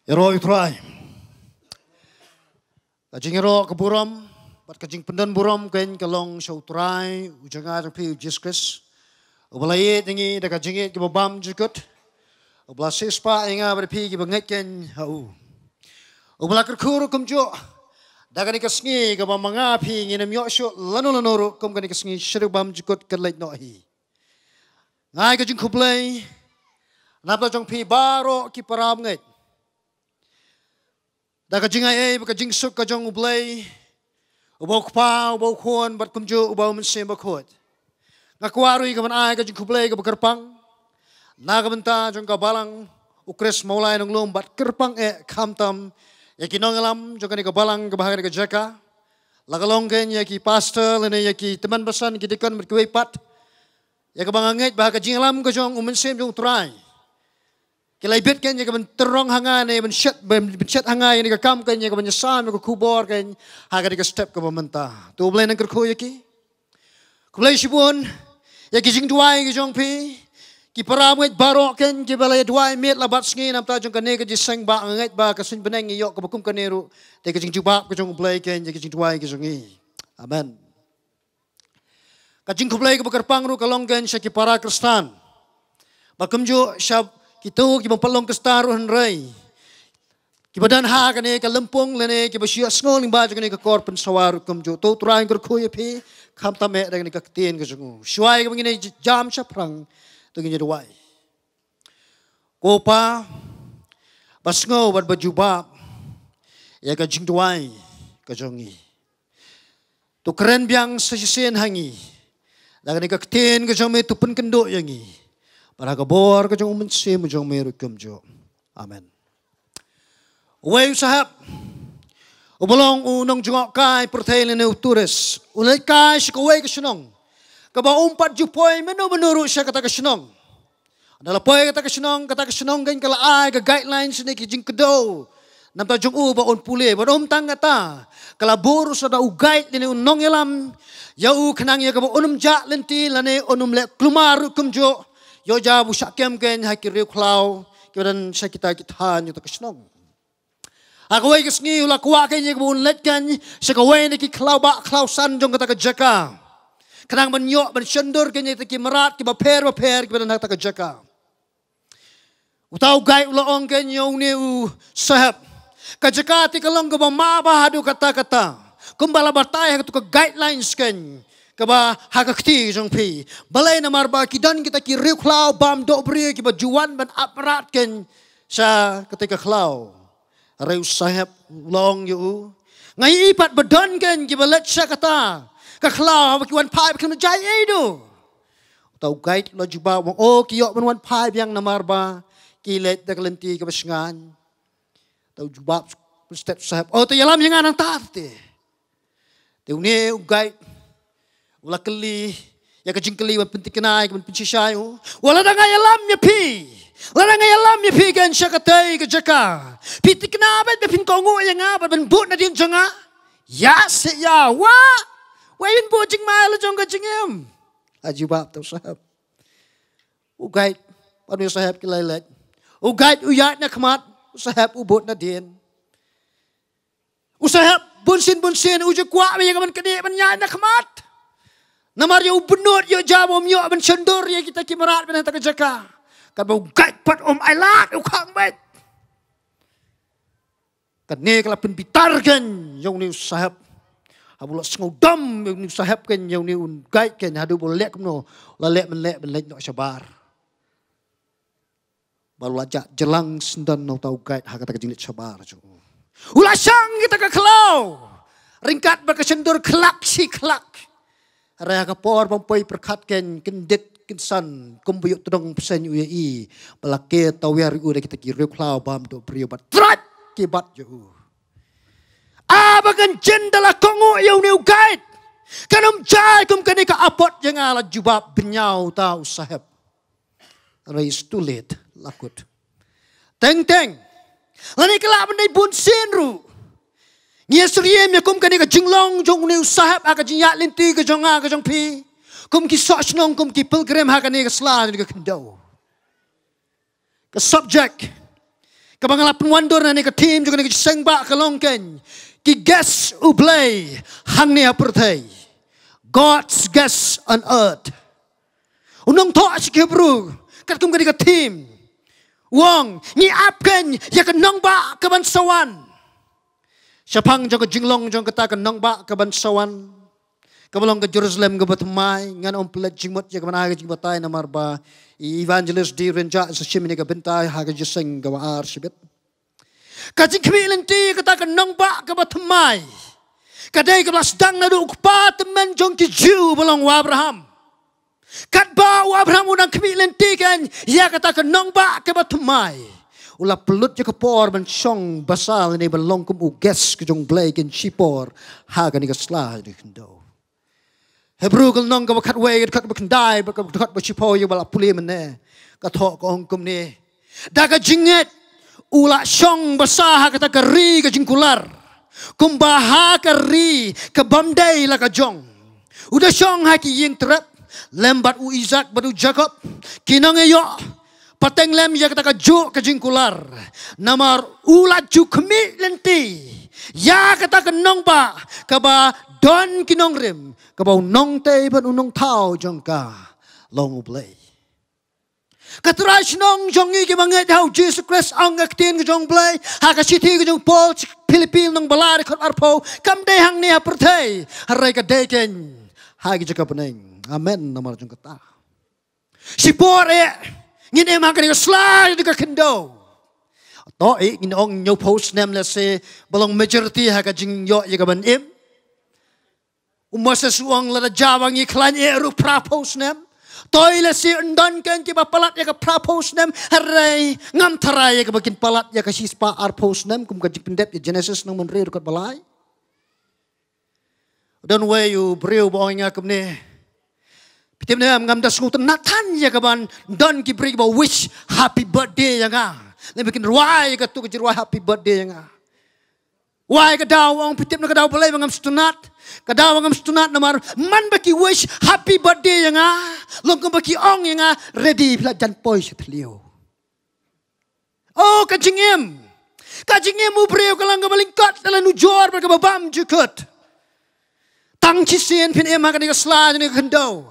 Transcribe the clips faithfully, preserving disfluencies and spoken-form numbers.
Ïaroh ïa u Trai. Ka jingïaroh ka burom bad ka jingpyndon burom kein ka long sha u Trai u jong nga jong phi, u Jisu Khrist, uba la ïeit ïa ngi da ka jingïeit kaba bymjukut, uba la siewspah ïa nga bad phi kiba ngeit kein ha u, uba la kyrkhu ruh kumjuh da kane ka sngi kaba ma nga phi ngin ym ïoh shuh lano lano ruh kum kane ka sngi, sha u bymjukut kan leit noh hi. Nga ai ka jingkhublei na bynta jong phi baroh ki para bangeit, da ka jingai ei bad ka jingsuk ka jong U Blei, uba u Kpa, uba u Khun bad kumjuh uba u Mynsiem Bakhuid. Nga kwah ruh ïa ka ban ai ka jingkhublei kaba kyrpang na ka bynta jong ka Balang U Khrist Mawlai Nonglum bad kyrpang eh khamtam ïa ki nongïalam jong kane ka Balang kaba ha kane ka jaka, la ka long kein ïa ki pastor lane ïa ki tymmen basan, ki deacon bad kiwei pat, ïa kaba nga ngeit ba ha ka jingïalam ka jong u Mynsiem jong u Trai ki la ibit kein ïa ka ban tyrrong ha nga ne ban shet, ban, ban shet ha nga ïa kane ka kam kein, ïa ka ban ïasam ïa ka khubor kein ha kane ka step kaba mynta. To U Blei un kyrkhu ïa ki. Khublei shibun ïa ki jingduwai ki jong phi, ki para bangeit baroh kein kiba la ïaduwai miet la bad sngi na bynta jong kane ka jingïaseng, ba nga ngeit ba ka suiñ bneng ïoh kaba kum kane ruh, te ka jingjubab ka jong U Blei kein ïa ki jingduwai ki jong ngi. Amen. Ka jingkhublei kaba kyrpang ruh ka long kein sha ki para Khristan, ba kumjuh sha kito kiba ym pat long Khristan ruh, hynrei kiba don ha kane ka lympung lane kiba shu ïohsngew lyngba jong kane ka kor pynsawa ruh kumjuh. To U Trai un kyrkhu ïa phi, khamtam eh da kane ka ktien ka jong u. Shuwa ïa kaba ngin ïa jam shaphrang, to ngin ïa duwai. Ko Pa ba sngew bad ba jubab ïa ka jingduwai ka jong ngi, to kren biang sa shisien ha ngi da kane ka ktien ka jong me, to pynkynduh ïa ngi bad ha ka bor ka jong u Mynsiem jong me ruh kumjuh. Amen. Uwei u sahep uba long u nongjngohkai pyrthei lane u tourist, u leit kai sha kawei ka shnong kaba um pat ju poi mynno mynno ruh sha kata ka shnong. Haba la poi kata ka shnong, kata ka shnong kein ka la ai ka guidelines ne ki jingkdew na bynta jong u ba un pule. Bad ym tang kata, ka la buh ruh sa da u guide lane u nongïalam ïa u, khnang ïa kaba un ym jah lynti lane un ym leh kulmar ruh kumjuh, ïoh jia ba u shah kem kein ha ki riewkhlaw kiba don sha kita ki thaiñ jong kata ka shnong. Ha kawei ka sngi u la kwah kein ïa kaba un leit kein sha kawei na ki khlaw bah khlaw san jong kata ka jaka, khnang ban ïoh ban shondur kein ïa kita ki mrad kiba pher bapher kiba don ha kata ka jaka. Uta u guide u la ong kein ïa une u sahep, ka jaka te ka long kaba ma bha haduh katta katta, kumba la batai ha katu ka guidelines kein kaba ha ka kti jong phi. Balei? Namar ba ki don kita ki riewkhlaw bam dohbriew kiba ju wan ban ap mrad kein sha kata ka khlaw. Hynrei u sahep u la ong ïa u, nga ïohi pat ba don kein kiba leit sha kata ka khlaw, haba ki wan phai ba kim da jia ei ei. Uta u guide u la jubab u ong, o, ki ïoh ban wan phai biang namar ba ki leit da ka lynti kaba shngaiñ. Uta u jubab u stet u sahep, o, te ïalam ïa nga nangta te. Te une u guide u la kylli ïa ka jingkylli ban pynthikna, ïa ka ban pynshai u. Wat lada nga ïalam ïa phi, lada nga ïalam ïa phi kein sha katei ka jaka, phi thikna beit ba phin kohnguh ïa nga bad ban bud nadien jong nga? Ïa, seh ïa, wah. Wei, phin bud jingma ïa la jong ka jingim, la jubab uta u sahep. U guide bad une u sahep ki la leit. U guide u ïaid na khmat, u sahep u bud nadien. U sahep bunsien bunsien u ju kwah ba ïa ka ban kane ban ïaid na khmat, namar ïa u bynnud ïoh jia ba um ïoh ban shondur ïa kita ki mrad ban ha kata ka jaka. Katba u guide pat um ailad, u khang beit. Kane ka la pynbitar kein ïa une u sahep. Haba u la sngewdom ïa une u sahep kein, ïa une u guide kein, haduh ba u la leh kumno, u la leh ban leh ban leit noh shabar. Bad u la jah jlang syndon na uta u guide ha kata ka jingleit shabar jong u. U la shang kita ka khlaw ryngkat bad ka shyndur khlak shi khlak. Hynrei ha ka por ba um poi pyrkhat kein, kyndit kynsan, kumba ïoh tdong bseiñ u ïohi ba la ker tawiar ïa u da kita ki riewkhlaw bam dohbriew bad trai ki bat ïa u. Haba kan jin da la kohnguh ïa une u guide, kan ym jia kum kane ka apot ïa nga, la jubab bniah uta u sahep. Hynrei it's too late, la kut. Teng teng, lane ka lah ban dei bunsien ruh ngi ïa syriem ïa kum kane ka jinglong jong une u sahep ha ka jingïaid lynti ka jong nga ka jong phi, kum ki soh shnong, kum ki pilgrim ha kane ka sla, kane ka khyndew. Ka subject Kaba nga la pynwandur na kane ka theme jong kane ka jingïaseng ba ka long kein, ki guest U Blei hangne ha pyrthei. God's guest on earth. U nongthoh sha ki Hebru, katkum kane ka theme, u ong, ngi ap kein ïa ka nongbah kaban sa wan. Shaphang jong ka jinglong jong kata ka nongbah kaban sa wan, kaba long ka Jerusalem kaba thymmai, ngan ym pynleit jingmut ïa kaban ai ka jingbatai namar ba i Evangelist D Rynjah sa shim ïa kane ka bynta ha ka jingïaseng kaba ar shibit. Ka jingkhmih lynti kata ka nongbah kaba thymmai ka dei kaba la sdang naduh u kpa tymmen jong ki Jiw ba long u Abraham. Katba u Abraham u nang khmih lynti kein ïa kata ka nongbah kaba thymmai, u la pynlut ïa ka por ban shong basa lane ban long kum u guest ka jong U Blei kein shipor ha kane ka sla jong ka khyndew. Hebru ka lynnong kaba khatwei, ka dkhot ba khyndai bad ka dkhot ba shiphew ïa ba la pule mynne, ka thoh ka ong kumne: Da ka jingngeit u la shong basa ha kata ka ri ka jingkular, kumba ha ka ri ka bym dei la ka jong. U da shong ha ki ïing trep lem bad u Isaak bad u Jakob, ki nongïaroh, pateng lem ïa kata kajuh ka jingkular. Namar u la ju khmih lynti ïa kata ka nongbah kaba don ki nongrim, kaba u nongtei bad u nongthaw jong ka long U Blei. Ka trai shnong jong ngi kiba ngeit ha U Jisu Khrist, ong ka ktien ka jong U Blei ha ka shithi ka jong u Paul sha ki Philippi lynnong ba lai dkhot arphew, kam dei hangne ha pyrthei, hynrei ka dei kein ha ki jaka bneng. Amen. Namar jong kata, shipor eh ngin im ha kane ka sla jong ka khyndew. To eh, ngin ong hynñiewphew snem lehse ba long majority ha ka jingïoh ïa kaban im. U Moses u ong lada jia ba ngi khlaiñ eh ruh phraphew snem. To eh, lehse yn don kein kiba palat ïa ka phraphew snem, hynrei ngam tharai ïa kaba kin palat ïa ka shispah arphew snem kum ka jingpyndep ïa Genesis lynnong hynriew dkhot ba lai. Don uwei u briew ba ong ïa nga kumne: Phi tip ne em, ngam da sngewtynnat than ïa kaban don ki briew ba wish happy birthday ïa nga, lane ba kin rwai ïa katu ka jingrwai happy birthday ïa nga. Wai ka daw, ong, phi tip na ka daw balei ba ngam sngewtynnat? Ka daw ba ngam sngewtynnat namar man ba ki wish happy birthday ïa nga, long kumba ki ong ïa nga, ready phi la jan poi sha thliew. Oh, ka jingim, ka jingim u briew ka long kaba lyngkot da la nujor bad kaba bam jukut. Tang shisien phin im ha kane ka sla jong kane ka khyndew,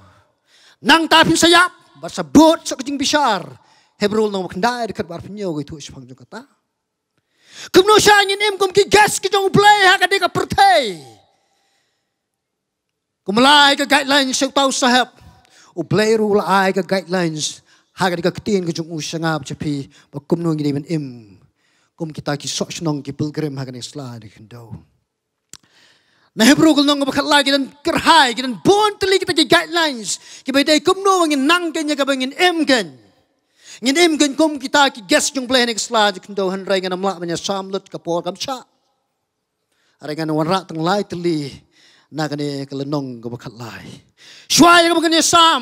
nangta phin sa ïap bad sa bud sa ka jingbishar. Hebru lynnong ba khyndai dkhot ba arphew hynñiew ka ïathuh shaphang jong kata. Kumno sha ngin im kum ki guest ki jong U Blei ha kane ka pyrthei? Kumba la ai ka guidelines sha uta u sahep, U Blei ruh u la ai ka guidelines ha kane ka ktien ka jong u sha nga bad sha phi, ba kumno ngin dei ban im kum kita ki soh shnong, ki pilgrim ha kane ka sla jong kane ka khyndew. Na Hebru ka lynnong kaba khatlai ki don kyrhai, ki don bun tylli kita ki guidelines kiba dei kumno ba ngin nang kein ïa kaba ngin im kein. Ngin im kein kum kita ki guest jong U Blei ha kane ka sla jong kane ka khyndew, hynrei ngan ym lah ban ïasam lut, ka por kam shah. Hynrei ngan wanrah tang lai tylli na kane ka lynnong kaba khatlai. Shuwa ïa kaba ngan ïasam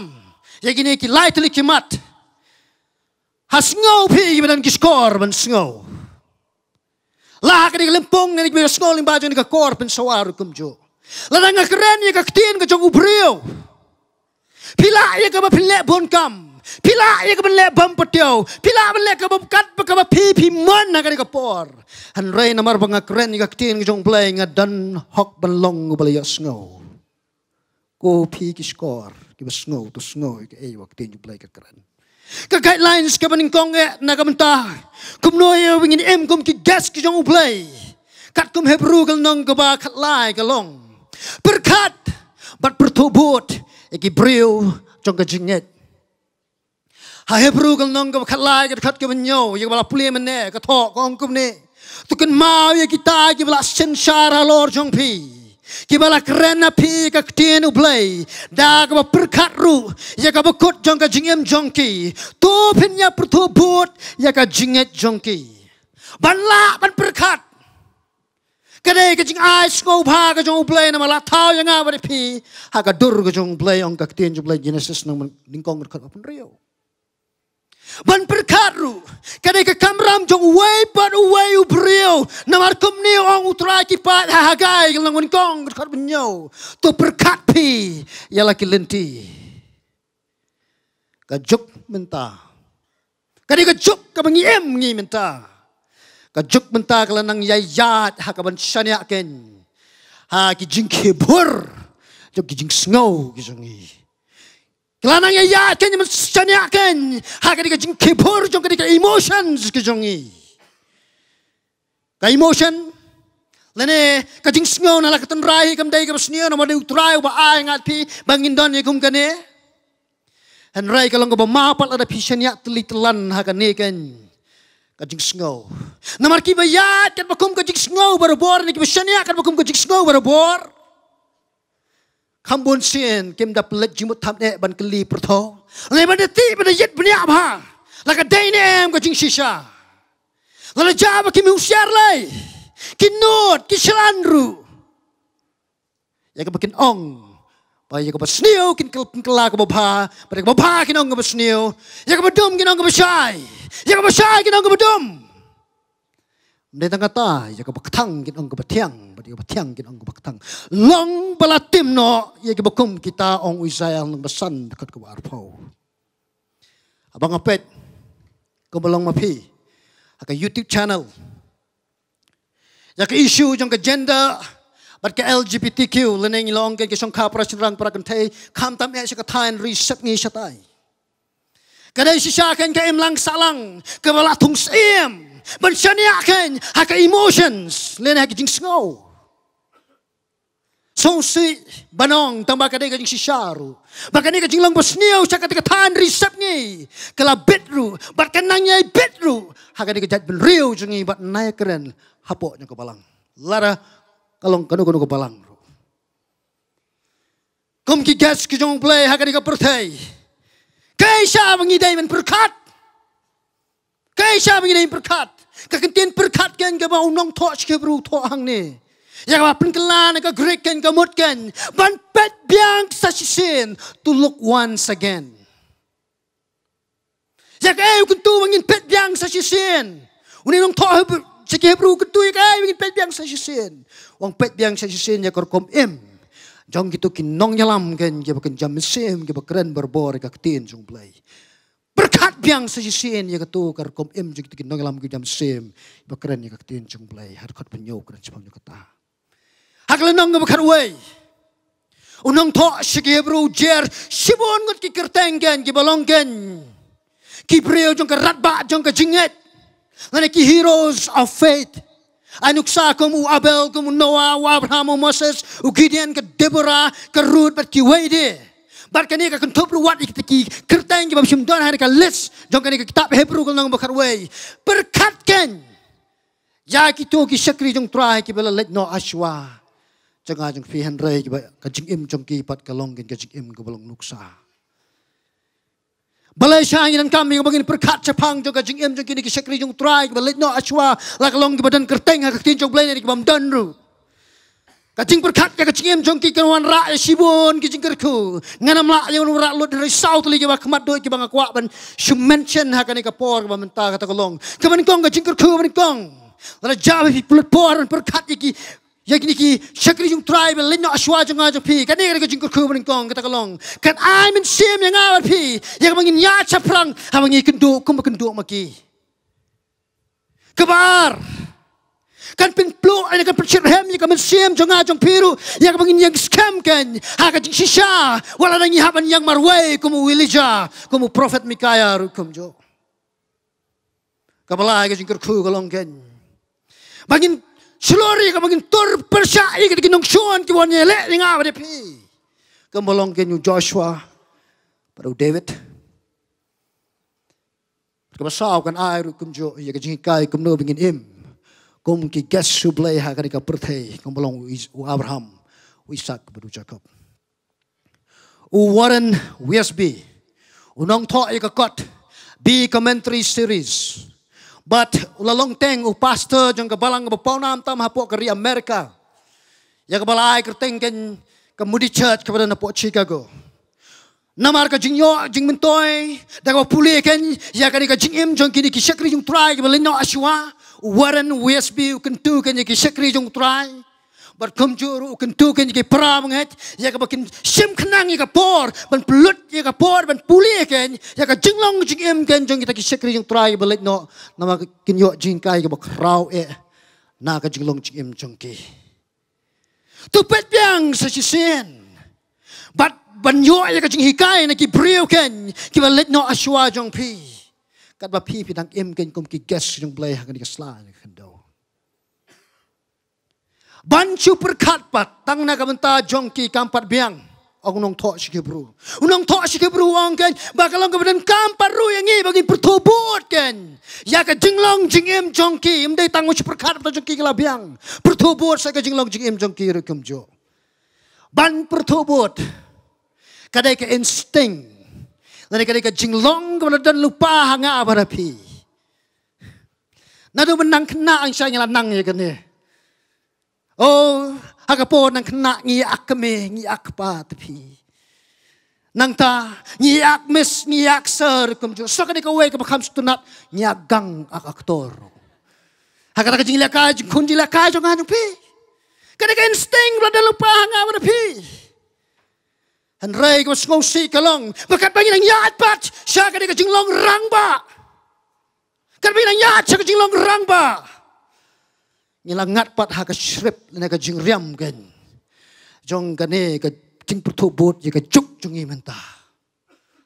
ïa kine ki lai tylli ki mat, ha sngew phi kiba don ki shkor ban sngew. La ha kane ka lympung ne kiba sngew lyngba jong kane ka kor pynsawa ruh kumjuh. Lada nga kren ïa ka ktien ka jong u briew, phi lah ïa kaba phin leh bun kam, phi lah ïa kaba leh bym patio, phi lah ban leh kaba kat ba kaba phi phi mon ha kane ka por. Hynrei namar ba nga kren ïa ka ktien ka jong U Blei, nga don hok ban long uba la ïohsngew. Ko phi ki shkor kiba sngew, to sngew ïa kaei ba ka ktien U Blei ka kren. Ka guidelines kaba nyngkong eh na ka bynta kumno ïa ba ngin im kum ki guest ki jong U Blei, katkum Hebru ka lynnong kaba khatlai ka long: Pyrkhat bad pyrthuh bud ïa ki briew jong ka jingngeit. Ha Hebru ka lynnong kaba khatlai ka dkhot kaba hynñiew ïa kaba la pule mynne, ka thoh ka ong kumne: To kynmaw ïa kita kiba la synshar halor jong phi, kiba la kren ha phi ïa ka ktien U Blei, da kaba pyrkhat ruh ïa kaba kut jong ka jingim jong ki. To phin ïa pyrthuh bud ïa ka jingngeit jong ki. Ban lah ban pyrkhat, ka dei ka jingai sngewbha ka jong U Blei namar la thaw ïa nga bad ïa phi ha ka dur ka jong U Blei, ong ka ktien jong U Blei, Genesis lynnong nyngkong dkhot ba hynriew. Ban pyrkhat ruh ka dei ka kamram jong uwei bad uwei u briew. Namar kumne ong U Trai ki paid ha Hagai lynnong nyngkong dkhot ba hynñiew: To pyrkhat phi ïa la ki lynti. Ka juk mynta, ka dei ka juk kaba ngi im ngi mynta. Ka juk mynta ka la nang ïaid ha ka ban shaniah kein ha ki jingkhie bhur jong ki jingsngew ki jong ngi. Ka la nang ïaid kein ban shaniah kein ha ka dei ka jingkhie bhur jong ka dei ka emotions ki jong ngi. Ka emotion lane ka jingsngew na la ka tynrai kam dei kaba sniew namar dei U Trai uba ai ngat phi ba ngin don ïa kum kane. Hynrei ka long kaba ma pat lada phi shaniah tylli tyllan ha kane kein ka jingsngew. Namar kiba ïaid katba kum ka jingsngew barabor ne kiba shaniah katba kum ka jingsngew barabor. Kham bun sien kim da pynleit jingmut thapniah ban kylli pyrtho lane ban da tih ban da ïit bniah bha la ka dei ne em ka jingshisha. Lada jia ba kim husiar lei ki nud ki shlan ruh ïa kaba kin ong ba ïa kaba sniew kin kyl- kin kylla kaba bha, ba ïa kaba bha kin ong kaba sniew, ïa kaba dum kin ong kaba shai, ïa kaba shai kin ong kaba dum. Ym dei tang kata, ïa kaba kthang kin ong kaba thiang, bad ïa kaba thiang kin ong kaba kthang. Long ba la tim noh ïa kiba kum kita, ong u Isaïah lynnong ba san dkhot kaba arphew. Haba nga peit kumba long ma phi ha ka YouTube channel ïa ka issue jong ka gender bad ka L G B T Q, lane ngi la ong kein ka shongkha para shynrang para kynthei, khamtam eh sha ka thaiñ ri sepngi shatai. Ka dei shisha kein ka imlang sahlang kaba la thung syiem ban shaniah kein ha ka emotions lane ha ka jingsngew. Sngewsih ban ong tang ba ka dei ka jingshisha ruh ba kane ka jinglong ba sniew sha kata ka thaiñ ri sepngi ka la bit ruh bad ka nang ïai bit ruh ha kane ka jaitbynriew jong ngi bad nai kren hapoh jong ka balang. Lada ka long kano kano ka balang ruh. Kum ki guest ki jong U Blei ha kane ka pyrthei, kaei shisha ba ngi dei ban pyrkhat? Kaei shisha ba ngi dei ban pyrkhat? Ka kyntien pyrkhat kein kaba u nongthoh sha ki Hebru u thoh hangne, ïa kaba pynkylla na ka Greek kein ka mut kein ban peit biang sa shisien, to look once again. Ïa kaei u kyntu ba ngin peit biang sa shisien? Une u nongthoh Heb- sha ki Hebru u kyntu ïa kaei ba ngin peit biang sa shisien? U ong peit biang sa shisien ïa ka rukom im jong kito ki nongïalam kein kiba kynja mynsiem kiba kren barabor ïa ka ktien jong U Blei. Pyrkhat biang sa shisien ïa kato ka rukom im jong kito ki nongïalam kiba kynja mynsiem kiba kren ïa ka ktien jong U Blei. Ha dkhot ba hynñiew kren shaphang jong kata. Ha ka lynnong kaba khatwei, u nongthoh sha ki Hebru u jer shibun ngut ki kyrteng kein kiba long kein ki briew jong ka radbah jong ka jingngeit, lane ki heroes of faith. Ai nuksa kum u Abel, kum u Noah, u Abraham, u Moses, u Gideon, ka Deborah, ka Ruth bad kiwei de. Bad kane ka kynthup ruh wat ïa kita ki kyrteng kiba bym shym don ha kane ka list jong kane ka kitab Hebru ka lynnong ba khatwei. Pyrkhat kein ïa kito ki shakri jong U Trai kiba la leit noh shuwa jong nga jong phi, hynrei kiba ka jingim jong ki pat ka long kein ka jingim kaba long nuksa. Balei shisha ngi donkam ïa kaba ngin pyrkhat shaphang jong ka jingim jong kine ki shakri jong U Trai kiba leit noh shuwa, la ka long kiba don kyrteng ha ka ktien jong U Blei ne kibym don ruh? Ka jingpyrkhat ïa ka jingim jong ki kan wanrah ïa shibun ki jingkyrkhu. Ngan ym lah ïa wanrah lut, hynrei saw tylli kiba kham duh kiba nga kwah ban shu mention ha kane ka por kaba mynta, kata ka long kaba nyngkong, ka jingkyrkhu kaba nyngkong. Lada jia ba phi pynlut por ban pyrkhat ïa ki, ïa kine ki shakri jong U Trai ba leit noh shuwa jong nga jong phi, kane ka dei ka jingkyrkhu ba nyngkong, kata ka long kan ai mynsiem ïa nga bad phi ïa kaba ngin ïaid shaphrang haba ngi kynduh kumba kynduh ma ki. Kaba ar, kan pynpluh, kan pynshitrhem ïa ka mynsiem jong nga jong phi ruh ïa kaba ngin ïeng skhem kein ha ka jingshisha, wat lada ngi hap ban ïeng marwei kum u Elijah, kum u prophet Micaiah ruh kumjuh. Kaba lai, ka jingkyrkhu ka long kein ba ngin shlur ïa kaba ngin tur pyrshah ïa kita ki nongshun kiba wan ïaleh ïa nga bad ïa phi, kumba long kein u Joshua bad u David. Kaba saw, kan ai ruh kumjuh ïa ka jinghikai kumno ba ngin im kum ki guest U Blei ha kane ka pyrthei, kumba long u Is- u Abraham, u Isak bad u Jakob. U Warren Wiersbe, u nongthoh ïa ka kot Be Commentary Series, bad u la long teng u pastor jong ka balang kaba pawnam tam hapoh ka ri Amerika, ïa kaba la ai kyrteng kein ka Moody Church kaba don hapoh Chicago. Namar ka jingïoh jingmyntoi da kaba pule kein ïa kane ka jingim jong kine ki shakri jong U Trai kiba leit noh shuwa, u Warren Wiersbe u kyntu kein ïa ki shakri jong U Trai Bad kumjuh ruh u kyntu kein ïa ki para bangeit ïa kaba kin shim khnang ïa ka por ban pynlut, ïa ka por ban pule kein ïa ka jinglong jingim kein jong kita ki shakri jong U Trai ba leit noh, namar kin ïoh jinghikai kaba khraw eh na ka jinglong jingim jong ki. To peit biang sa shisien bad ban ïoh ïa ka jinghikai na ki briew kein kiba leit noh shuwa jong phi, katba phi phi dang im kein kum ki guest jong U Blei ha kane ka sla ne ka khyndew. Ban shu pyrkhat pat tang na ka bynta jong ki kam pat biang. Ong u nongthoh shithi Hebru, u nongthoh shithi Hebru u ong kein ba ka long kaba donkam pat ruh ïa ngi ba ngin pyrthuh bud kein ïa ka jinglong jingim jong ki. Ym dei tang ban shu pyrkhat pat jong ki ka la biang, pyrthuh bud sa ka jinglong jingim jong ki ruh kumjuh. Ban pyrthuh bud ka dei ka instinct lane ka dei ka jinglong kaba la don lypa ha nga bad ha phi. Naduh mynba nang khynnah, ngi shah ngi la nang ïa kane. Oh, ha ka por nang khynnah ngi ïa kmie, ngi ïa kpa te phi. Nangta ngi ïa miss, ngi ïa sir kumjuh. Sa ka dei kawei kaba kham sngewtynnat, ngi ïa gang ak aktor. Ha kata ka jinglehkai jingkhun jinglehkai jong nga jong phi, ka dei ka instinct ba la don lypa ha nga bad ha phi. Hynrei kaba sngewsih ka long ba katba ngi nang ïaid pat sha ka dei ka jinglong rangbah, katba ngi nang ïaid sha ka jinglong rangbah, ngi la ngat pat ha ka shrip lane ka jingriam kein jong kane ka jingpyrthuh bud ïa ka juk jong ngi mynta.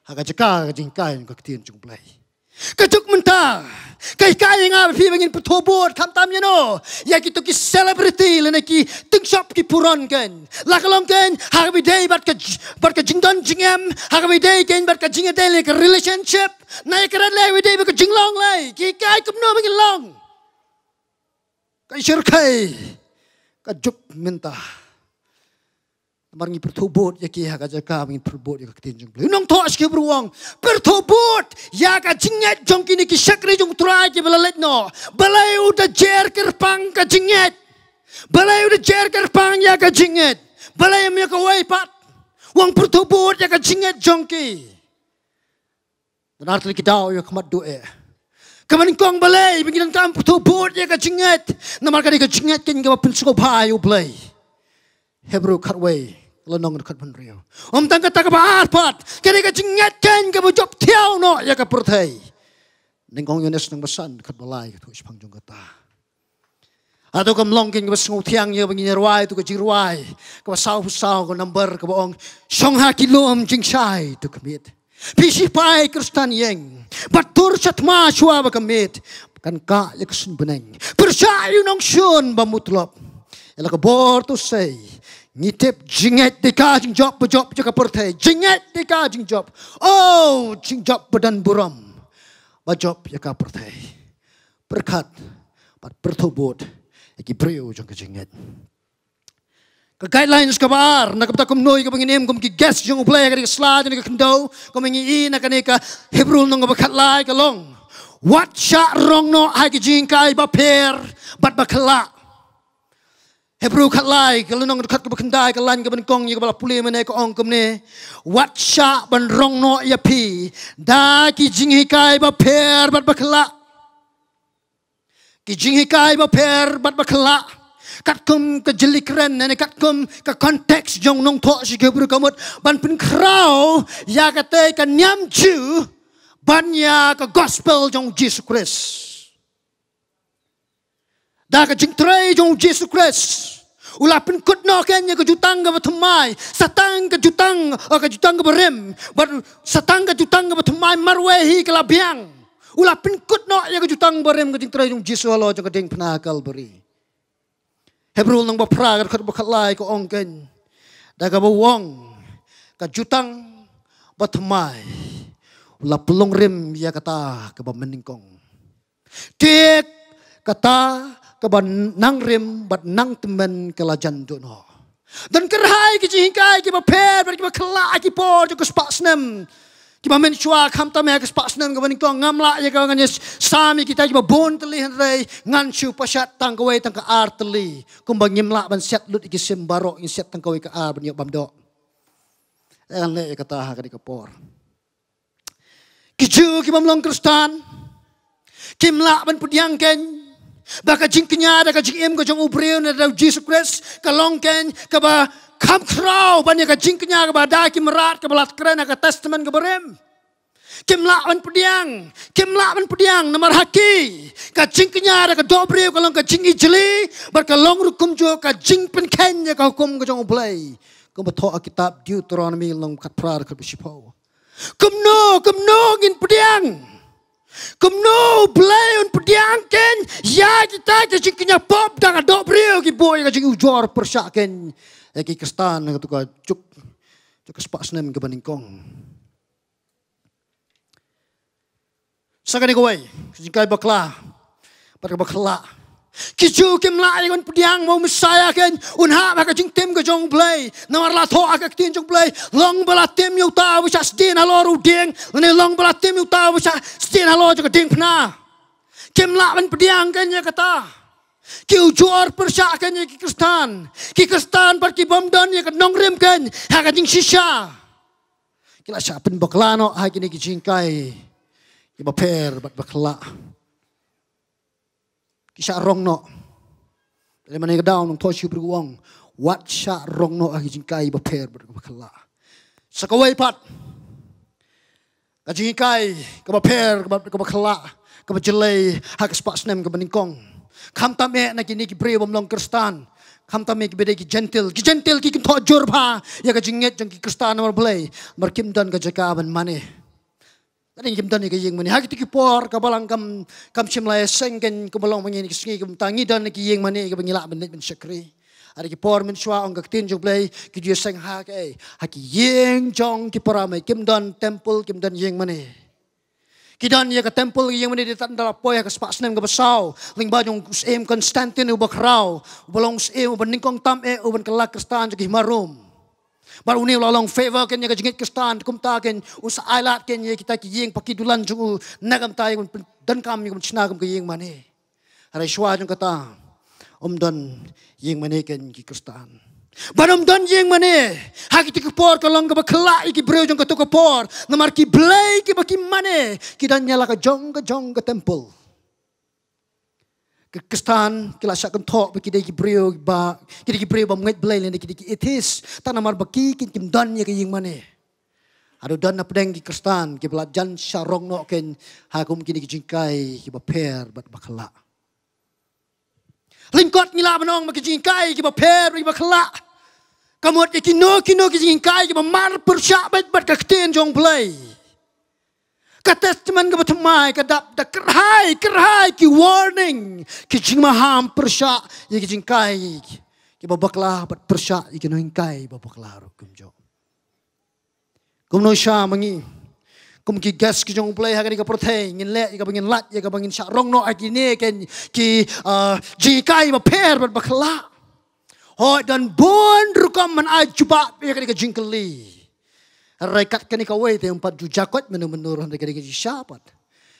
Ha ka jaka ka jinghikai ka ktien jong U Blei, ka juk mynta ka hikai ïa nga bad phi ba ngin pyrthuh bud khamtam ïa no, ïa kito ki celebrity lane ki tyngshop ki puron kein. La ka long kein ha kaba ïadei bad ka j-, bad ka jingdon jingem, ha kaba ïadei kein bad ka jingïadei lane ka relationship, na ïa ka ran lei ha kaba ïadei bad ka jinglong lei, ki hikai kumno ba ngin long. Ka shyrkhei ka juk mynta. Namar ngi pyrthuh bud ïa ki ha ka jaka ba ngin pyrthuh bud ïa ka ktien jong U Blei. U nongthoh shithi Hebru u ong, pyrthuh bud ïa ka jingngeit jong kine ki shakri jong U Trai kiba la leit noh. Balei u da jer kyrpang ka jingngeit? Balei u da jer kyrpang ïa ka jingngeit? Balei ym ïa kawei pat? U ong pyrthuh bud ïa ka jingngeit jong ki. Don ar tylli ki daw ïa ka mat duh eh. Kaba nyngkong, balei ba ngi donkam pyrthuh bud ïa ka jingngeit? Namar ka dei ka jingngeit kein kaba pynsngewbha ïa U Blei. Hebru khatwei, lynnong khathynriew. Ym tang kata, kaba ar pat, ka dei ka jingngeit kein kaba jop thiaw noh ïa ka pyrthei. Nyngkong Ïoannis lynnong ba san, khatwei, khatwei shaphang jong kata. Hato kam long kein kaba sngewthiang ïa ba ngin ïa rwai uto ka jingrwai kaba sawphew saw, ka number kaba ong, shong ha ki lum jingshai to ka miet, phi shipai Khristan ïeng, bad tur sha thma shuwa ba ka miet kan kah ïa ka suiñ bneng. Pyrshah ïa u nongshun ba mutlop, ïa la ka bor to sei. Ngi tip jingngeit dei ka jingjop ba jop ïa ka pyrthei. Jingngeit dei ka jingjop, oh, jingjop ba don burom ba jop ïa ka pyrthei. Pyrkhat bad pyrthuh bud ïa ki briew jong ka jingngeit. Ka guidelines kaba ar, na ka bynta kumno ïa kaba ngin im kum ki guest jong U Blei ha kane ka sla jong kane ka khyndew, kumba ngi i na kane ka Hebru lynnong kaba khatlai, ka long, wat shah rong noh ha ki jinghikai bapher bad bakhlak. Hebru khatlai, ka lynnong kaba khatkhyndai, ka lain kaba nyngkong ïa kaba la pule mynne, ka ong kumne, wat shah ban rong noh ïa phi da ki jinghikai bapher bad bakhlak. Ki jinghikai bapher bad bakhlak. Katkum ka jylliew kren ne katkum ka context jong u nongthoh shithi Hebru, ka mut ban pynkhraw ïa katei ka niam Jiw ban ïa ka gospel jong U Jisu Khrist. Da ka jingtrei jong U Jisu Khrist, u la pynkut noh kein ïa ka jutang kaba thymmai, sa tang ka jutang, oh, ka jutang kaba rim, bad sa tang ka jutang kaba thymmai marwei hi ka la biang. U la pynkut noh ïa ka jutang ba rim, ka jingtrei jong U Jisu halor jong ka diengphna Kalbari. Hebru lynnong ba phra, ka dkhot ba khatlai, ka ong kein, da kaba u ong, ka jutang ba thymmai, u la pynlong rim ïa kata kaba mynnyngkong. Te kata kaba nang rim bad nang tymmen ka la jan duh noh. Don kyrhai ki jinghikai kiba pher bad kiba khlak ha ki por jong ka spah snem kiba mynshuwa, khamtam ha ka spah snem kaba nyngkong. Ngam lah ïa ka, ngan ïa sam ïa kita kiba bun tylli, hynrei ngan shu pashat tang kawei tang ka ar tylli, kumba ngim lah ban siat lut ïa ki sim baroh, ngin siat tang kawei ka ar ban ïoh bam doh. Ngan leh ïa kata ha kane ka por. Ki Jiw ki bym long Khristan kim lah ban pdiang kein Ba ka jingkñia da ka jingim ka jong u briew na u Jisu Khrist ka long kein kaba kham khraw ban ïa ka jingkñia kaba da ki mrad kaba la kren ha ka Testament kaba rim. Kim lah ban pdiang, kim lah ban pdiang namar ha ki ka jingkñia da ka dohbriew ka long ka jingijli, bad ka long ruh kumjuh ka jingpynkheiñ ïa ka hukum ka jong u Blei. Kumba thoh ha kitab Deuteronomy lynnong khatphra dkhot ba shiphew. Kumno, kumno ngin pdiang? Kumno u Blei un pdiang kein ïa kita ki jingkñia pop da ka dohbriew, ki buh ïa ka jingujor pyrshah kein ïa ki Khristan ha kato ka juk, juk ka spah snem kaba nyngkong. Sa kane kawei, ka jinghikai bakla bad kaba khlak. Ki Jiw kim lah ïa ka ban pdiang ba u Messaïah kein un hap ha ka jingtim ka jong u Blei. Namar la thoh ha ka ktien jong u Blei, long ba la tim ïa uta uba shah sdien halor u dieng, lane long ba la tim ïa uta uba shah sdien halor jong ka diengphna. Kim lah ban pdiang kein ïa kata. Ki ujor pyrshah kein ïa ki Khristan. Ki Khristan bad ki bym don ïa ka nongrim kein ha ka jingshisha. Ki la shah pynbakla noh ha kine ki jinghikai kiba pher bad ba khlak. Ki shah rong noh. Te mynne ka daw nongthoh Shiphrang u ong, wat shah rong noh ha ki jinghikai ba pher bad ba khlak. Sa kawei pat, ka jinghikai kaba pher, kaba, kaba khlak, kaba jyllei ha ka spah snem kaba nyngkong. Khamtam eh na kine ki briew bym long Khristan. Khamtam eh kiba dei ki Jentil. Ki Jentil ki kynthoh jur bha ïa ka jingngeit jong ki Khristan namar balei? Namar kim don ka jaka ban mane. Lane kim don ïa ka ïing mane. Ha kito ki por ka Balang kam, kam shym la ïaseng kein kumba long mynne ki sngi, kumta ngi don ïa ki ïing mane kiba ngi lah ban leit ban shakri. Ha kito ki por mynshuwa, ong ka ktien jong u Blei, ki ju ïaseng ha kaei? Ha ki ïing jong ki para mei. Kim don temple, kim don ïing mane. Ki don ïa ka temple, ïing mane, dei tang da la poi ha ka spah snem kaba saw, lyngba jong u Syiem Constantine uba khraw, uba long u syiem uba nyngkong tam eh uban kylla Khristan jong ki hima Rom. Bad une u la long favor kein ïa ka jingngeit Khristan, kumta kein un sa ailad kein ïa kita ki ïing paki dulan jong u, na ka bynta ïa ka ban pyndonkam, ïa ka ban shna kum ka ïing mane. Hynrei shuwa jong kata, ym don ïing mane kein ki Khristan. Bad ym don ïing mane ha kito ki por ka long kaba khlak ïa ki briew jong kato ka por. Namar ki blei kiba ki mane ki don ïa la ka jong ka jong ka temple. Ki Khristan ki la shah kynthoh ba ki dei ki briew ba, ki dei ki briew bym ngeit Blei lane ki dei ki atheist. Tang namar ba ki, ki kim don ïa ka ïing mane. Haduh don na pdeng ki Khristan kiba la jan shah rong noh kein ha kum kine ki jinghikai kiba pher bad ba khlak. Lyngkot ngi lah ban ong ba ki jinghikai kiba pher bad ba khlak ka mut ïa kino kino ki jinghikai kiba mar pyrshah beit bad ka ktien jong u Blei. Ka Testament kaba thymmai ka dap da kyrhai, kyrhai ki warning, ki jingmaham pyrshah ïa ki jinghikai kiba bakla bad pyrshah ïa ki nonghikai ba bakla ruh kumjuh. Kumno sha ma ngi kum ki guest ki jong u Blei ha kane ka pyrthei, ngin leh ïa kaba ngin lait, ïa kaba ngin shah rong noh ha kine kein ki, ah, jinghikai ba pher bad ba khlak. Hooid, don bun rukom ban ai jubab ïa kane ka jingkylli. Hynrei kat kane kawei te ym pat ju jakoit mynno mynno ruh, hynrei kane ka jingshisha pat.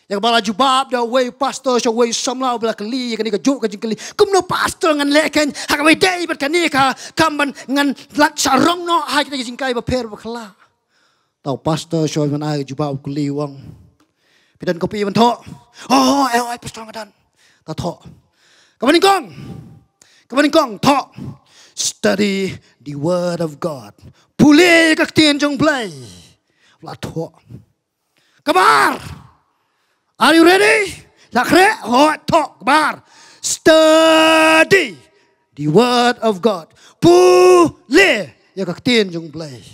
Ïa kaba la jubab da uwei u pastor sha uwei u samla uba la kylli ïa kane kajuh ka jingkylli. Kumno pastor ngan leh kein ha kaba ïadei bad kane ka kam ban ngan lait shah rong noh ha kita ki jinghikai ba pher ba khlak? Te u pastor shuwa ban ai ka jubab u kylli u ong, phi don copy ban thoh? Oh, eh, oh, eh, pastor nga don. Te thoh. Kaba nyngkong. Kaba nyngkong thoh, study the word of God. Pule ka ktien jong u Blei. La thoh. Kaba ar. Are you ready? Ïa khreh, hooid, thoh, kaba ar. Study the word of God. Pule ïa ka ktien jong u Blei.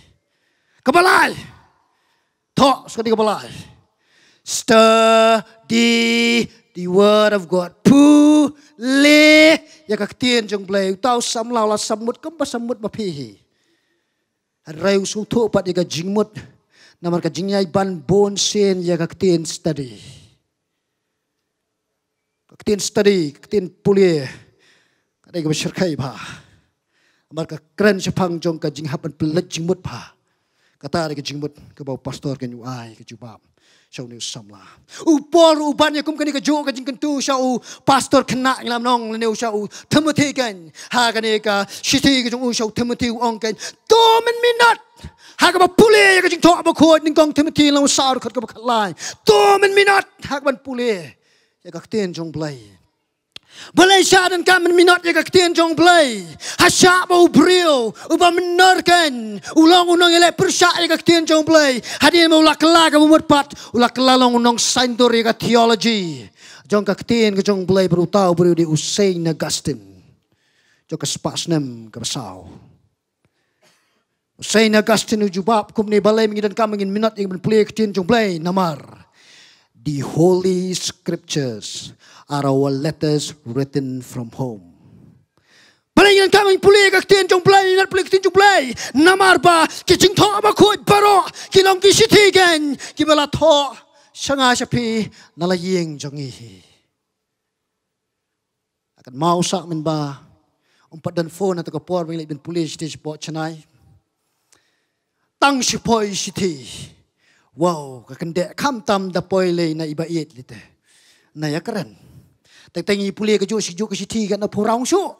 Kaba lai. Thoh, study kaba lai. Study the word of God. Pule ïa ka ktien jong u Blei. Uta u samla u la sammut, kam ba sammut ma phi hi. Hynrei u sngewthuh pat ïa ka jingmut. Namar ka jingïaibun bun sien ïa ka ktien study. Ka ktien study, ka ktien pule, ka dei kaba shyrkhei bha. Namar ka kren shaphang jong ka jinghap ban pynleit jingmut bha. Kata dei ka jingmut kaba u pastor kein u ai ka jubab sha une u samla. U Paul u ban ïa kum kane kajuh ka jingkyntu sha u pastor khynnah, ngi la ong, lane u sha u Timothy kein. Ha kane ka shithi ka jong u sha u Timothy u ong kein, to mynmiet ha kaba pule ïa ka Jingthoh Bakhuid, nyngkong Timothy lynnong saw dkhot kaba khatlai. To mynmiet ha kaban pule ïa ka ktien jong u Blei. Balei sha donkam ban minot ïa ka ktien jong U Blei? Ha shah ba u briew uba mynnor keiñ u long u nongïaleh pyrshah ïa ka ktien jong U Blei. Hadien ba u la kylla kaba mut pat, u la kylla long u nongsaiñdur ïa ka theology jong ka ktien ka jong U Blei bad uta u briew u dei u Saint Augustine jong ka spah snem kaba saw. Saint Augustine u jubab kumne, balei ngi donkam ngin minot ïa ka ban pule ïa ka ktien jong U Blei? Namar the Holy Scriptures are our letters written from home. Balei ngi donkam ngin pule ïa ka ktien jong U Blei, ngin pule ïa ka ktien jong U Blei? Namar ba ki jingthoh bakhuid baroh ki long ki shithi keiñ kiba la thoh sha nga sha phi na la ïing jong ngi hi. Ka kynmaw sah mynba ym pat don phone ha kata ka por ba ngi leit ban pule shithi shapoh Chennai. Tang shi poi shithi. Wow, ka kyndeh khamtam da poi lei na iba ïeit lei te. Na ïakren. Teng teng ngi pule kajuh shi kajuh ka shithi katno phew round shuh.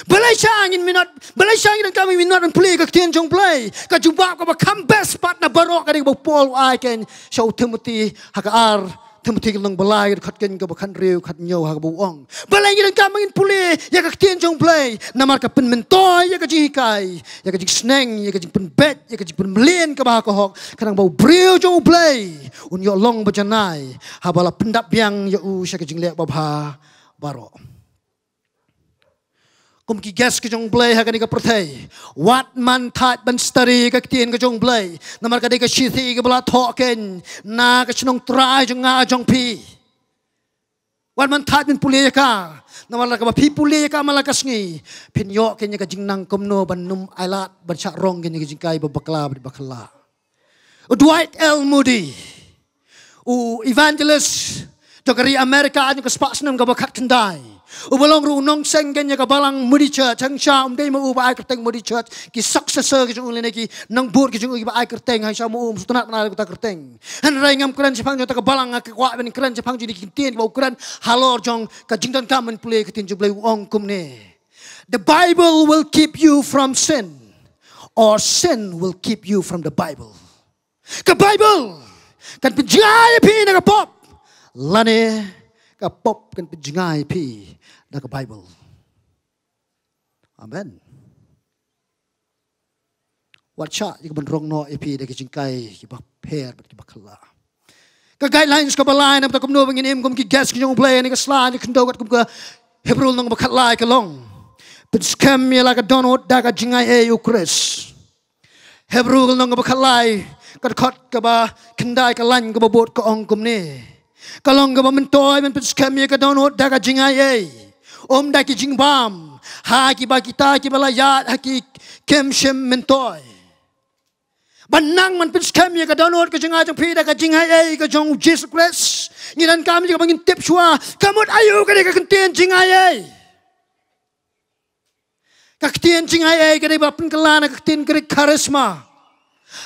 Balei sha ngin minot, balei sha ngi donkam ngin minot ban pule ïa ka ktien jong U Blei? Ka jubab kaba kham best pat na baroh ka dei kaba u Paul u ai keiñ sha u Timothy ha ka ar Timothy ka lynnong ba lai ka dkhot keiñ kaba khathynriew khathynñiew ha kaba u ong, balei ngi donkam ngin pule ïa ka ktien jong U Blei? Namar ka pynmyntoi ïa ka jinghikai, ïa ka jingsneng, ïa ka jingpynbeit, ïa ka jingpynmlien kaba ha ka hok, khnang ba u briew jong U Blei un ïoh long ba janai haba la pyndap biang ïa u sha ka jingleh babha baroh. Kum ki guest ka jong U Blei ha kane ka pyrthei, wat man thait ban study ka ktien ka jong U Blei. Namar ka dei ka shithi kaba la thoh keiñ na ka shnong trai jong nga jong phi. Wat man thait ban pule ïa ka. Namar lada kaba phi pule ïa ka man la ka sngi, phin ïoh keiñ ïa ka jingnang kumno ban ym ailad ban shah rong keiñ ïa ka jinghikai ba bakla ba bakla. U Dwight L Moody, u evangelist jong ka ri America jong ka spah snem kaba khatkhyndai, uba long ruh u nongseng keiñ ïa ka balang Moody Church. Hangta um dei ma u ba ai kyrteng Moody Church, ki successor ki jong u lane ki nongbud ki jong u kiba ai kyrteng, hangta ma u um sngewtynnad ban ai kata ka kyrteng. Hynrei ngam kren shaphang jong kata ka balang, nga kwah ban kren shaphang jong kine ki ktien kiba u kren halor jong ka jingdonkam ban pule ka ktien jong U Blei. U ong kumne: The Bible will keep you from sin, or sin will keep you from the Bible. Ka Bible kan pynjngai ïa phi na ka pop, lane ka pop kan pynjngai ïa phi na ka Bible. Amen. Wat shah ïa ka ban rong noh ïa phi da ki jinghikai kiba pher bad kiba bakla. Ka guidelines kaba lai namar kumno ba ngin im kum ki guest ki jong U Blei ha kane ka sla ne ka khyndew, katkum ka Hebru lynnong ba khatlai ka long: Pynskhem ïa la ka dohnud da ka jingaiei ïa U Khrist. Hebru ka lynnong kaba khatlai, ka dkhot kaba khyndai, ka lain kaba bud ka ong kumne: Ka long kaba myntoi ban pynskhem ïa ka dohnud da ka jingaiei, ym da ki jingbam, ha kiba kita kiba la ïaid ha ki kim shym myntoi. Ban nang ban pynskhem ïa ka dohnud ka jong nga jong phi da ka jingaiei ka jong U Jisu Khrist, ngi donkam ïa kaba ngin tip shuwa ka mut aïu ka dei ka ktien jingaiei. Ka ktien jingaiei ka dei ba pynkylla na ka ktien Grik charisma,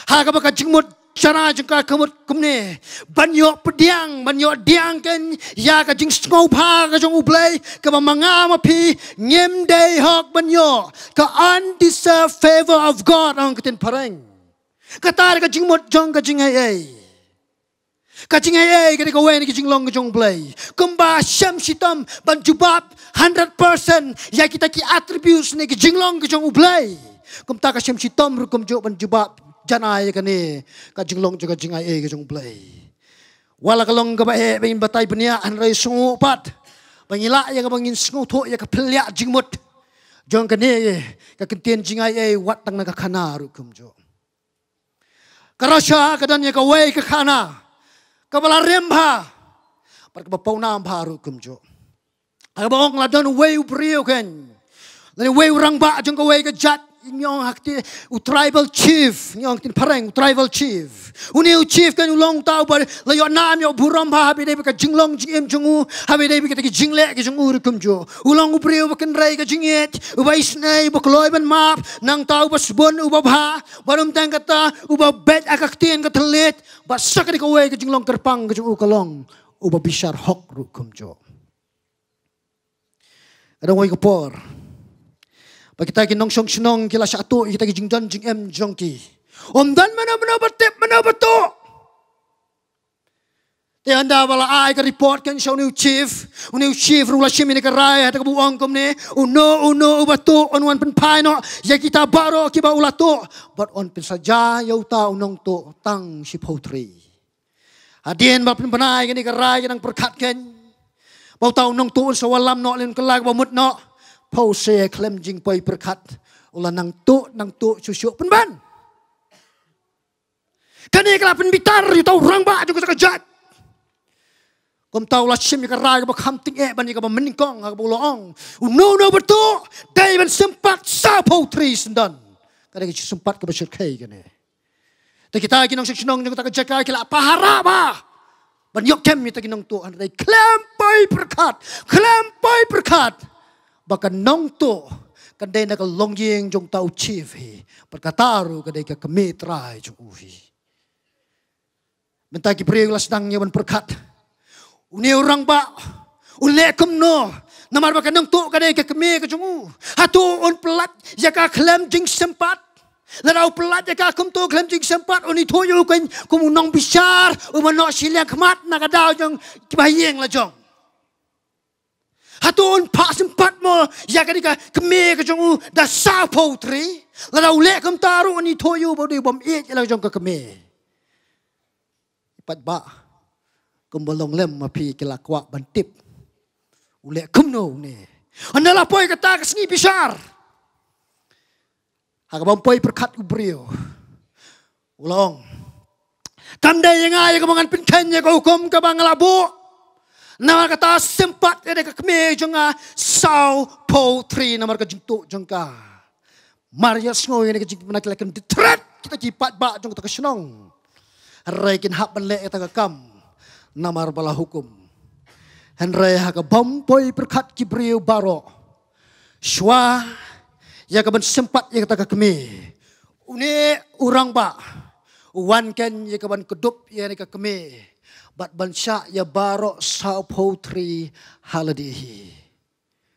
ha kaba ka jingmut shynna jong ka ka mut kumne: ban ïoh pdiang, ban ïoh pdiang keiñ ïa ka jingsngewbha ka jong U Blei, kaba ma nga ma phi ngim dei hok ban ïoh, ka undeserved favor of God, ong ka ktien phareng. Kata ka jingmut jong ka jingaiei. Ka jingaiei ka dei kawei na ki jinglong ka jong U Blei. Kumba shem shitom ban jubab hundred percent ïa kita ki attributes ne ki jinglong ka jong U Blei, kumta ka shem shitom ruh kumjuh ban jubab janai ïa kane ka jinglong jong ka jingaiei ka jong U Blei. Wat la ka long kaba eh ba ngin batai bniah, hynrei sngewbha pat ba ngin lah ïa kaba ngin sngewthuh ïa ka phylla jingmut jong kane ka ktien jingaiei wat tang na ka khana ruh kumjuh. Ka Russia ka don ïa kawei ka khana kaba la rim bha bad kaba pawnam bha ruh kumjuh. Kaba ong, la don uwei u briew keiñ, lane uwei u rangbah jong kawei ka jait, ngi ong ha kti, u tribal chief, ngi ong ktien phareng, u tribal chief. Une u chief keiñ u long uta uba la ïoh nam ïoh burom bha haba ïadei bad ka jinglong jingim jong u, haba ïadei bad kita ki jingleh ki jong u ruh kumjuh. U long u briew uba kynrei ka jingïeit, uba isynei, uba kloi ban map, nangta uba sbun, uba bha, bad ym tang kata, uba beit ha ka ktien ka thylliej, bad sa kane kawei ka jinglong kyrpang ka jong u ka long uba bishar hok ruh kumjuh. Ka don kawei ka por ba kita ki nongshong shnong ki la shah tuh ïa kita ki jingdon jingem jong ki. Ym don mano mano ba tip, mano ba tuh. Te hynda ba la ai ka report kan sha une u chief, une u chief ruh u la shim ïa kane ka rai, ha kaba u ong kumne, uno uno uba tuh un wan pynphai noh ïa kita baroh kiba u la tuh, bad un pynsaja ïa uta u nongtuh tang shiphew thri. Hadien ba pynbna ïa kane ka rai ka nang pyrkhat kan, ba uta u nongtuh un sa wallam noh lane kylla kaba mut noh, phew se khlem jingpoi pyrkhat u la nang tuh nang tuh shuh shuh pynban. Kane ka la pynbitar ïa uta u rangbah jong kata ka jait. Kumta u la shim ïa ka rai kaba kham tyngeh ban ïa kaba mynnyngkong, ha kaba u la ong, uno uno uba tuh dei ban sympat sawphew thri syndon. Kane ka jingsympat kaba shyrkhei kane. Te kita ki nongshong shnong jong kata ka jaka ki la pahara bha ban ïoh kem ïa kita ki nongtuh, hynrei khlem poi pyrkhat, khlem poi pyrkhat ba ka nongtuh kan dei na ka longïing jong uta u chief hi, bad kata ruh ka dei ka kmie trai jong u hi. Mynta ki briew la sdang ïa ban pyrkhat, une u rangbah un leh kumno, namar ba ka nongtuh ka dei ka kmie ka jong u. Hato un pyllait ïa ka khlem jingsympat? Lada u pyllait ïa ka kumto khlem jingsympat, un ithuh ïa u kan kum u nongbishar uba noh shiliang khmat na ka daw jong kiba ha ïing la jong. Hato un phah sympat mo ïa kane ka kmie ka jong u da sawphew thri? Lada u leh kumta ruh, un ithuh ïa u ba u dei u bym ïeit ïa la ka jong ka kmie. Paidbah, kumba long lem ma phi ki la kwah ban tip u leh kumno une. Hynda la poi kata ka sngi bishar, ha kaba ym poi pyrkhat u briew, u la ong, kam dei ïa nga ïa kaba ngan pynkheiñ ïa ka hukum kaba nga la buh. Namar kata sympat ïa ka kmie jong nga sawphew thri namar ka jingtuh jong ka. Mar ïa sngew ïa ka jingpynbna ki la kyndit thret kita ki paidbah jong kata ka shnong. Hynrei kin hap ban leh ïa kata ka kam namar ba la hukum. Hynrei ha kaba ym poi pyrkhat ki briew baroh, shuwa ïa kaban sympat ïa kata ka kmie, une u rangbah u wan kan ïa kaban kdup ïa kane ka kmie bad ban shah ïa baroh sawphew thri ha lade hi.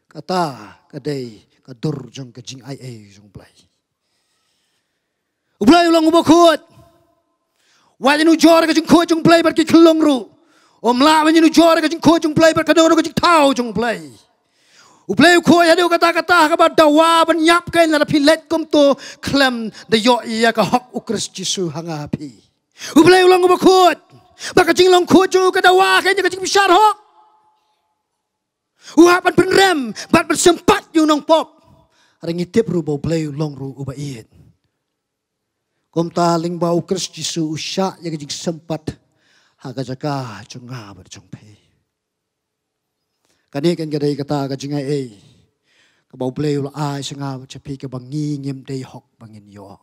Kata ka dei ka dur jong ka jingaiei jong U Blei. U Blei u long uba khuid. Wat ïanujor ka jingkhuid jong U Blei bad ki khyllung ruh. Ym lah ban ïanujor ka jingkhuid jong U Blei bad kano kano ka jingthaw jong U Blei. U Blei u khuid haduh katta katta, ha kaba dawa ban ïap kein lada phi leit kumto khlem da ïoh ïa ka hok U Khrist Jisu ha nga ha phi. U Blei u long uba khuid. Bad ka jinglong khuid jong u ka dawa kein ïa ka jingbishar hok. U hap ban pynrem bad ban sympat ïa u nongpop. Hynrei ngi tip ruh ba U Blei u long ruh uba ïeit. Kumta lyngba U Khrist Jisu u shah ïa ka jingsympat ha ka jaka jong nga bad jong phi. Kane kan ka dei kata ka jingaiei kaba U Blei u la ai sha nga bad sha phi kaba ngi ngim dei hok ba ngin ïoh.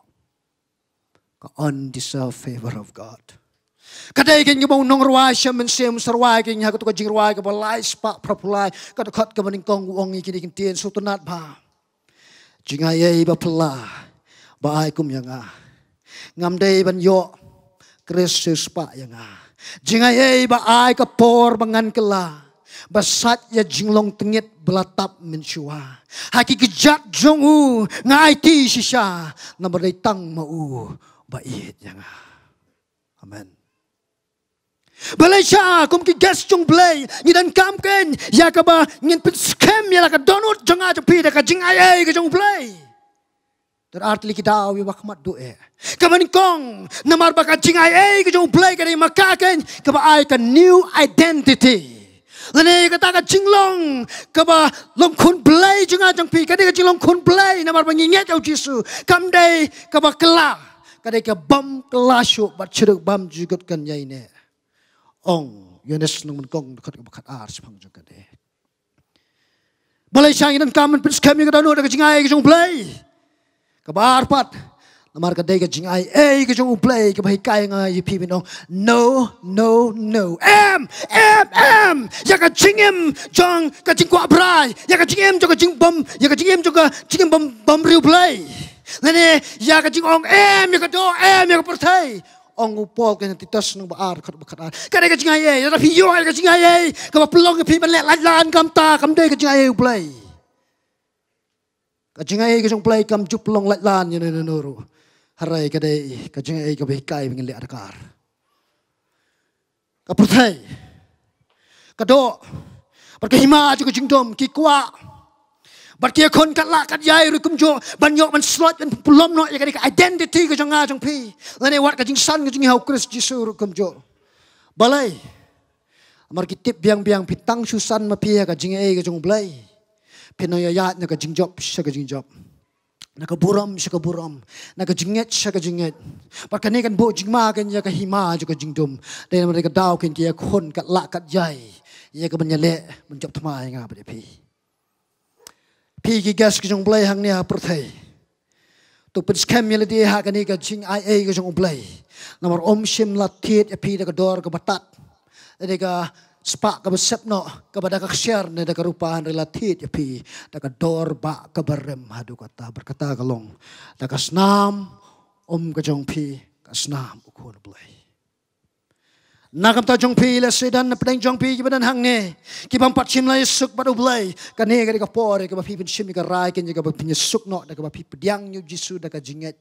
Ka undeserved favor of God. Ka dei kein kaba u nongrwai Shyam Mynsiem u sa rwai kein ha kato ka jingrwai kaba lai spah phra phew lai, ka dkhot kaba nyngkong, u ong ïa kine ki ktien sngewtynnat bha. Jingaiei ba phylla ba ai kum ïa nga. Ngam dei ban ïoh, Khrist u spah ïa nga. Jingaiei ba ai ka por ba ngan kylla, ba sait ïa jinglong tyngit ba la tap mynshuwa. Ha ki kjat jong u nga aiti shisha, namar dei tang ma u ba ïeit ïa nga. Amen. Balei sha kum ki guest jong U Blei ngi donkam kein ïa kaba ngin pynskhem ïa la ka dohnud jong nga jong phi da ka jingaiei ka jong U Blei? Don ar tylli ki daw ïa ba khmat duh eh. Kaba nyngkong, namar ba ka jingaiei ka jong U Blei ka dei ma ka kein kaba ai ka new identity. Lane kata ka jinglong kaba long khun Blei jong nga jong phi, ka dei ka jinglong khun Blei namar ba ngi ngeit ïa U Jisu. Kam dei kaba kylla, ka dei ka bym kylla shuh bad sha duk bym ju kut kan ïaineh. Ong Ïoannis lynnong nyngkong dkhot kaba khatar shaphang jong kane. Balei sha ngi donkam ban pynskhem ïa ka dohnud da ka jingaiei ka jong U Blei? Kaba ar pat, namar ka dei ka jingaiei ka jong U Blei kaba hikai nga ïa phi ban ong no, no, no, em, em, em ïa ka jingim jong ka jingkwah brai, ïa ka jingim jong ka jingbym, ïa ka jingim jong ka jingim bym, bym riewblei. Lane ïa ka jingong em ïa ka doh, em ïa ka pyrthei. Ong u Paul ha Titus lynnong ba ar dkhot ba khatar, ka dei ka jingaiei. Lada phi ïoh ïa ka jingaiei kaba pynlong ïa phi ban leh laitlan, kumta kam dei ka jingaiei U Blei. Ka jingaiei ka jong U Blei kam ju pynlong laitlan ïa no no no ruh. Hynrei ka dei ka jingaiei kaba hikai ba ngin leh adkar. Ka pyrthei, ka doh, bad ka hima jong ka jingdum, ki kwah, bad ki ïakhun katba lah katba ïai ruh kumjuh ban ïoh ban slot ban pynlong noh ïa ka identity ka jong nga jong phi, lane wat ka jingsan ka jong ngi ha u Khrist Jisu ruh kumjuh. Balei? Namar ki tip biang biang phi tang shu san ma phi ha ka jingaiei ka jong U Blei, phin nang ïaid na ka jingjop sha ka jingjop, na ka burom sha ka burom, na ka jingngeit sha ka jingngeit. Bad kane kan buh jingma kan ïa ka hima jong ka jingdum. Dei namar ka daw kan ki ïakhun katba lah katba ïai ïa ka ban ïaleh ban jop thma ïa nga bad ïa phi. Phi ki guest ki jong U Blei hangne ha pyrthei, to pynskhem ïa lade ha kane ka jingaiei ka jong U Blei. Namar um shym la thied ïa phi da ka dor kaba tad, da ka spah kaba sep noh kaba da ka ksiar ne da ka rupa, hynrei la thied ïa phi da ka dor bah kaba rim haduh katta, bad kata ka long da ka snam um ka jong phi, ka snam U Khun U Blei. Na ka bynta jong phi, lehse don na pdeng jong phi kiba don hangne, ki bym pat shym la ïasuk bad U Blei. Kane ka dei ka por ïa kaba phi phin shim ïa ka rai kan ïa kaba phin ïasuk noh, da kaba phi pdiang ïa U Jisu da ka jingngeit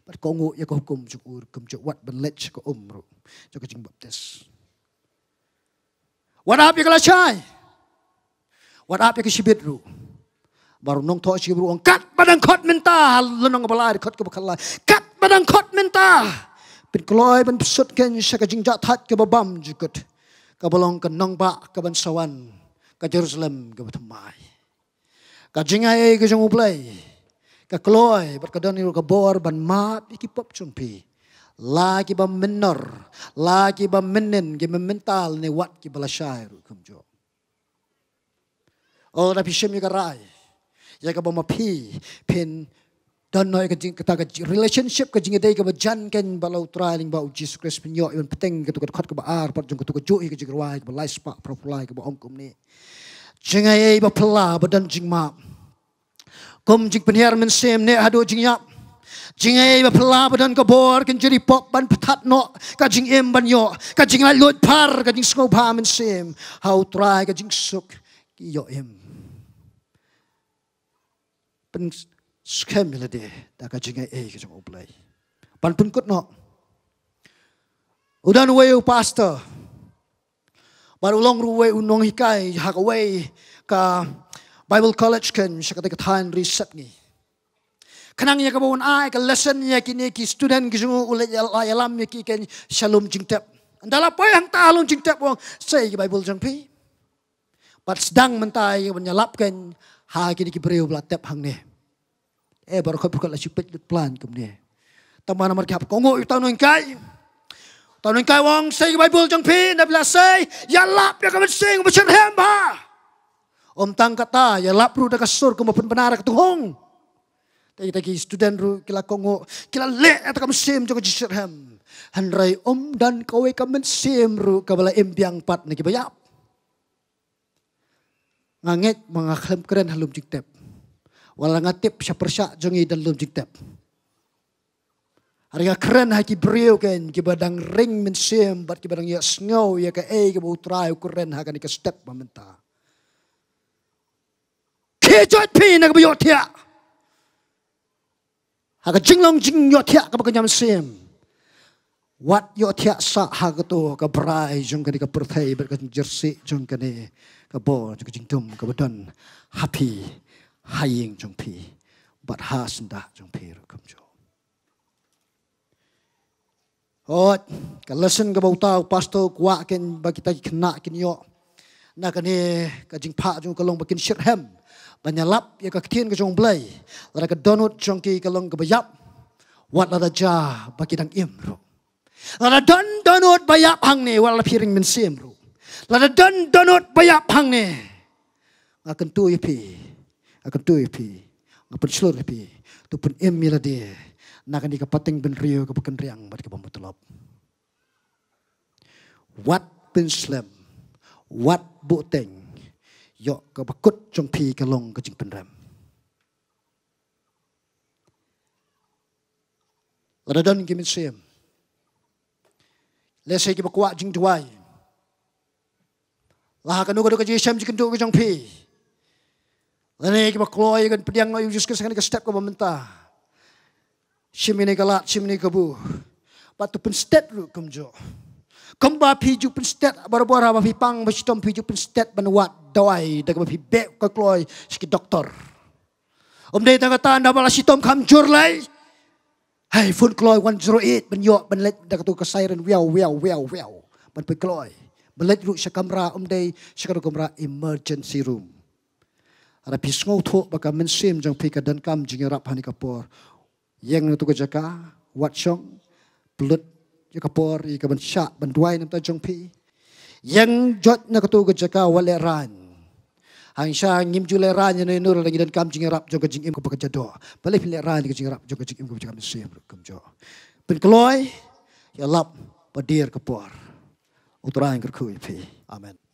bad kohnguh ïa ka hukum jong u, kumjuh wat ban leit sha ka um ruh jong ka jingbaptis. Wat ap ïa ka lashai, wat ap ïa ka shibit ruh. Namar u nongthoh shibit ruh u ong, katba dang khot mynta, ha lynnong kaba lai, dkhot kaba khatlai, katba dang khot mynta, phin kloi ban pynsut kein sha ka jingjahthait kaba bymjukut, kaba long ka nongbah kaban sa wan, ka Jerusalem kaba thymmai. Ka jingaiei ka jong U Blei ka kloi bad ka don ïa ka bor ban map ïa ki pop jong phi, la kiba mynnor, la kiba mynnin, kiba mynta, ne wat kiba lashai ruh kumjuh. O, lada phi shim ïa ka rai ïa kaba ma phi phin don noh ïa ka jing, kata ka jing, relationship, ka jingïadei kaba jan kein bad la U Trai lyngba U Jisu Khrist, phin ïoh ïa ban bteng katu ka dkhot kaba ar pat jong katu ka juh ïa ka jingrwai kaba lai spah phra phew lai kaba ong kumne: Jingaiei ba phylla ba don jingmap, kum jingpynhiar mynsiem ne haduh jingïap. Jingaiei ba phylla ba don ka bor kan jia ri pop ban pynthat noh ka jingim ban ïoh ka jinglaitluid phar, ka jingsngewbha mynsiem ha U Trai, ka jingsuk ki ïoh im. Pynskhem ïa lade da ka jingaiei ka jong U Blei. Ban pynkut noh, u don uwei u pastor bad u long ruh uwei u nonghikai ha kawei ka Bible College kein sha katei ka thaiñ ri sepngi. Khnang ïa kaba un ai ka lesson ïa kine ki student ki jong u, u la ïalam ïa ki kein sha lum jingtep. Ynda la poi hangta ha lum jingtep u ong, sei ki Bible jong phi. Bad sdang mynta ïa ban ïalap kein ha kine ki briew ba la tep hangne. Eh, baroh khoit baroh khoit la shu peit lut plan kumne. Tangba namar ki hap kohnguh ïa uta u nonghikai, uta u nonghikai u ong, sei ki Bible jong phi, ynda phi la sei, ïalap ïa ka mynsiem ba shitrhem bha. Ym tang kata, ïalap ruh da ka sur kumba pynbna da ka tunghung. Te kita ki student ruh ki la kohnguh, ki la leh ïa ka mynsiem jong ka jingshitrhem. Hynrei ym don kawei ka mynsiem ruh kaba la im biang pat na kiba ïap. Nga ngeit ba nga khlem kren ha lum jingtep. Wat la nga tip sha pyrshah jong ngi don lum jingtep. Hynrei nga kren ha ki briew kein kiba dang ring mynsiem bad kiba dang ïohsngew ïa kaei kaba U Trai u kren ha kane ka step ba mynta. Khie joit phi na kaba ïohthiah ha ka jinglong jingïohthiah kaba kynja mynsiem. Wat ïohthiah sah ha kato ka brai jong kane ka pyrthei bad ka jingjyrsieh jong kane ka bor jong ka jingdum kaba don ha phi, ha ïing jong phi bad ha syndah jong phi ruh kumjuh. Hooid, ka lesson kaba uta u pastor u kwah kein ba kita ki khynnah kin ïoh na kane ka jingphah jong u ka long ba kin shitrhem ban ïalap ïa ka ktien ka jong U Blei. Lada ka dohnud jong ki ka long kaba ïap, wat lada jia ba ki dang im ruh. Lada don dohnud ba ïap hangne, wat la phi ring mynsiem ruh. Lada don dohnud ba ïap hangne, nga kyntu ïa phi, nga kyntu ïa phi, nga pynshlur ïa phi, to pynim ïa lade na kane ka pateng bynriew kaba kynriang bad kaba mutlop. Wat pynslem, wat buhteng, ïoh kaba kut jong phi ka long ka jingpynrem. Lada don ki mynsiem, lehse kiba kwah jingduwai, la ha kano kano ka jingshem jingkynduh ka jong phi, lane kiba kloi ïa ka ban pdiang noh ïa U Jisu Khrist ha kane ka step kaba mynta, shim ïa kane ka lad, shim ïa kane ka kabu, bad to pynsted ruh kumjuh. Kumba phi ju pynstet barabor haba phi pang ba shitom phi ju pynstet ban wad dawai da kaba phi beh ka kloi sha ki doktor. Um dei tang kata, naba la shitom kham jur lai, hei phone kloi one zero eight ban ïoh ban leit da katu ka siren wiaw wiaw wiaw wiaw ban poi kloi. Ban leit ruh sha kamra, um dei sha katu kamra emergency room. Haba phi sngewthuh ba ka mynsiem jong phi ka donkam jingïarap ha kane ka por, ïeng na katu ka jaka, wat shong, pynlut ïa ka por ïa ka ban shah ban duwai na ka bynta jong phi. Ïeng jot na katu ka jaka, wat lehraiñ. Hangta ngim ju lehraiñ ïa no ïa no lada ngi donkam jingïarap jong ka jingim kaba ka jadoh. Balei phi lehraiñ ïa ka jingïarap jong ka jingim kaba jaka mynsiem ruh kumjuh. Pynkloi, ïalap, ba dier ka por. U Trai un kyrkhu ïa phi. Amen.